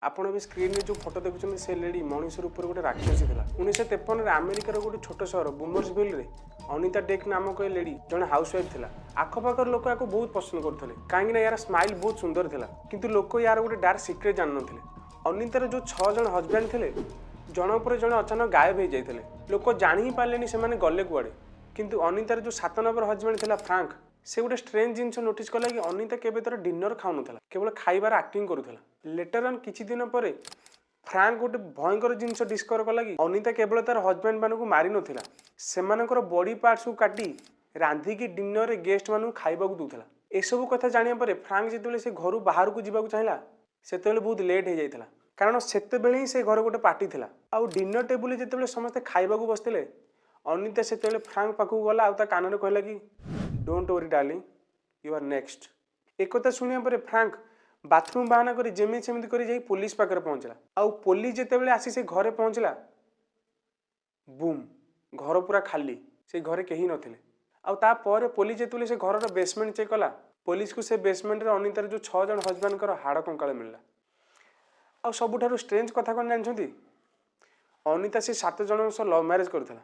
ଆପଣ ଏବେ ସ୍କ୍ରିନରେ ଯେଉଁ ଫଟୋ ଦେଖୁଛନ୍ତି, ସେ ଲେଡି ମଣିଷ ରୂପରେ ଗୋଟେ ରାକ୍ଷସୀ ଥିଲା। 1953ରେ ଆମେରିକାର ଗୋଟେ ଛୋଟ ସହର ବୁମର୍ସଭିଲ୍ରେ ଅନିତା ଡେକ୍ ନାମକ ଏ ଲେଡି ଜଣେ ହାଉସୱାଇଫ୍ ଥିଲା। ଆଖପାଖର ଲୋକ ୟାକୁ ବହୁତ ପସନ୍ଦ କରୁଥିଲେ, କାହିଁକିନା ୟାର ସ୍ମାଇଲ୍ ବହୁତ ସୁନ୍ଦର ଥିଲା। କିନ୍ତୁ ଲୋକ ୟାର ଗୋଟେ ଡାର୍କ ସିକ୍ରେଟ୍ ଜାଣିନଥିଲେ। ଅନିତାର ଯେଉଁ ଛଅ ଜଣ ହଜବ୍ୟାଣ୍ଡ ଥିଲେ, ଜଣ ପରେ ଜଣେ ଅଚାନକ ଗାୟବ ହେଇଯାଇଥିଲେ। ଲୋକ ଜାଣି ହିଁ ପାରିଲେନି ସେମାନେ ଗଲେ କୁଆଡ଼େ। କିନ୍ତୁ ଅନିତାର ଯେଉଁ 7 ନମ୍ବର ହଜବ୍ୟାଣ୍ଡ ଥିଲା ଫ୍ରାଙ୍କ, ସେ ଗୋଟେ ଷ୍ଟ୍ରେଞ୍ଜ ଜିନିଷ ନୋଟିସ୍ କଲା କି ଅନିତା କେବେ ତାର ଡିନର ଖାଉନଥିଲା, କେବଳ ଖାଇବାର ଆକ୍ଟିଂ କରୁଥିଲା। ଲେଟର ଅନ୍ କିଛି ଦିନ ପରେ ଫ୍ରାଙ୍କ ଗୋଟେ ଭୟଙ୍କର ଜିନିଷ ଡିସ୍କଭର କଲା କି ଅନିତା କେବଳ ତାର ହଜବ୍ୟାଣ୍ଡ ମାନଙ୍କୁ ମାରିନଥିଲା, ସେମାନଙ୍କର ବଡି ପାର୍ଟସକୁ କାଟି ରାନ୍ଧିକି ଡିନରରେ ଗେଷ୍ଟମାନଙ୍କୁ ଖାଇବାକୁ ଦେଉଥିଲା। ଏସବୁ କଥା ଜାଣିବା ପରେ ଫ୍ରାଙ୍କ ଯେତେବେଳେ ସେ ଘରୁ ବାହାରକୁ ଯିବାକୁ ଚାହିଁଲା, ସେତେବେଳେ ବହୁତ ଲେଟ୍ ହେଇଯାଇଥିଲା, କାରଣ ସେତେବେଳେ ହିଁ ସେ ଘରେ ଗୋଟେ ପାର୍ଟି ଥିଲା। ଆଉ ଡିନର ଟେବୁଲରେ ଯେତେବେଳେ ସମସ୍ତେ ଖାଇବାକୁ ବସିଥିଲେ, ଅନିତା ସେତେବେଳେ ଫ୍ରାଙ୍କ ପାଖକୁ ଗଲା ଆଉ ତା କାନରେ କହିଲା କି "Don't worry, darling, you are next." ଏକଥା ଶୁଣିବା ପରେ ଫ୍ରାଙ୍କ ବାଥରୁମ୍ ବାହାନା କରି ଯେମିତି ସେମିତି କରି ଯାଇ ପୋଲିସ ପାଖରେ ପହଞ୍ଚିଲା। ଆଉ ପୋଲିସ ଯେତେବେଳେ ଆସି ସେ ଘରେ ପହଞ୍ଚିଲା, ବୁମ୍, ଘର ପୁରା ଖାଲି। ସେ ଘରେ କେହି ନଥିଲେ। ଆଉ ତାପରେ ପୋଲିସ ଯେତେବେଳେ ସେ ଘରର ବେସମେଣ୍ଟ ଚେକ୍ କଲା, ପୋଲିସକୁ ସେ ବେସମେଣ୍ଟରେ ଅନିତାର ଯେଉଁ ଛଅ ଜଣ ହଜବ୍ୟାଣ୍ଡଙ୍କର ହାଡ଼ କଙ୍କାଳ ମିଳିଲା। ଆଉ ସବୁଠାରୁ ଷ୍ଟ୍ରେଞ୍ଜ କଥା କ'ଣ ଜାଣିଛନ୍ତି? ଅନିତା ସେ ସାତ ଜଣଙ୍କ ସହ ଲଭ୍ ମ୍ୟାରେଜ୍ କରିଥିଲା।